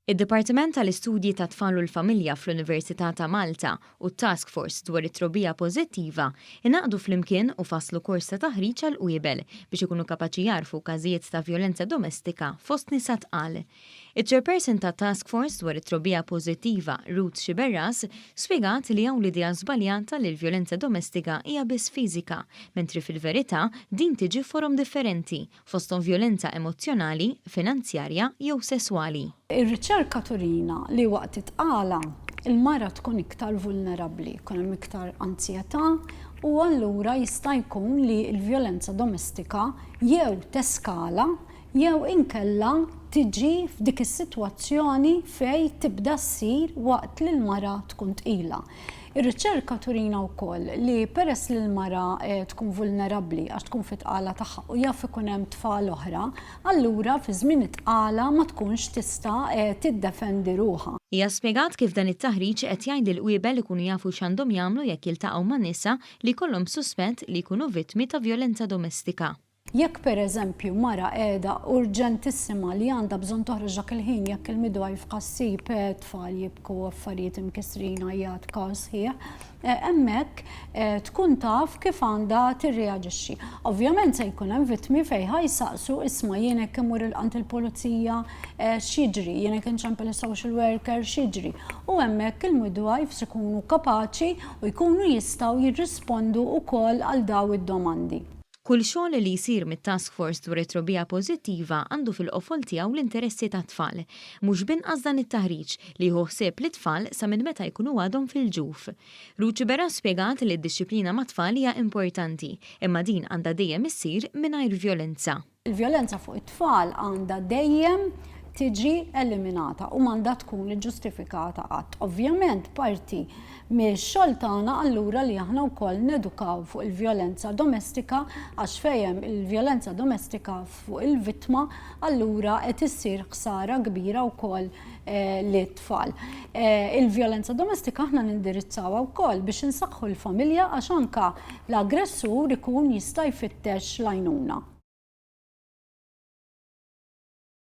Id-Dipartiment tal-Istudji tat-Tfal u l-Familja fl-Università ta' Malta u t-Task Force dwar it-Trobbija Pożittiva ingħaqdu flimkien u fasslu kors ta' taħriġ għall-qwiebel biex ikunu kapaċi jagħrfu każijiet ta' vjolenza domestika fost nisa tqal. Iċ-Chairperson tat-Task Force dwar it-Trobbija Pożittiva, Ruth Sciberras, spjegat li hawn l-idea żbaljata li l-vjolenza domestika hija biss fiżika, mentri fil-verità din tiġi f'forom differenti fosthom vjolenza emozzjonali, finanzjarja jew sesswali. Ir-riċerka turina li waqt it-tqala, il-mara tkun iktar vulnerabbli, jkun hemm iktar anzjetà u allura jista' jkun li l-vjolenza domestika jew teskala jew inkella tiġi f'dik is-sitwazzjoni fejn tibda ssir waqt li l-mara tkun tqila. Ir-riċerka turina wkoll li peress li l-mara tkun vulnerabbli għax tkun fit-tqala tagħha u jaf ikun hemm tfal oħra, allura fi żmien it-tqala ma tkunx tista' tiddefendi ruħha. Hija spjegat kif dan it-taħriġ qed jgħin lill-qwiebel ikunu jafu x'għandhom jagħmlu jekk jiltaqgħu ma' nisa li jkollhom suspett li jkunu vittmi ta' vjolenza domestika. Jekk per eżempju mara qiegħda urġentissima li għandha bżonn toħroġ dak il-ħin jekk il-midwife ħa ssib tfal jibku, affarijiet imkissrin, għajjat, kaos sħiħ, hemmhekk tkun taf kif għandha tirreaġixxi. Ovvjament se jkun hemm vittmi fejn ħa jsaqsu isma' jien hekk immur għand il-pulizija x'jiġri, jien hekk inċempel is-social worker x'jiġri. U hemmhekk il-midwives ikunu kapaċi u jkunu jistgħu jirrispondu wkoll għal dawn id-domandi. Kull xogħol li jsir mit-Task Force dwar it-Trobbija Pożittiva għandu fil-qofol tiegħu l-interessi tat-tfal. Mhux b'inqas dan it-taħriġ, li jieħu ħsieb lit-tfal sa minn meta jkunu għadhom fil-ġuf. Ruth Sciberras spjegat li d-dixxiplina mat-tfal hija importanti, imma din għandha dejjem issir mingħajr vjolenza. Il-vjolenza fuq it-tfal għandha dejjem tiġi eliminata u m'għandha tkun iġġustifikata qatt. Ovvjament parti mix-xogħol tagħna allura li aħna wkoll nedukaw fuq il-vjolenza domestika għax fejn hemm il-vjolenza domestika fuq il-vittma allura qed issir ħsara kbira wkoll eh, lit-tfal. Eh, il-vjolenza domestika aħna nindirizzawha wkoll biex insaħħu l-familja għax anka l-aggressur ikun jista' jfittex l-għajnuna.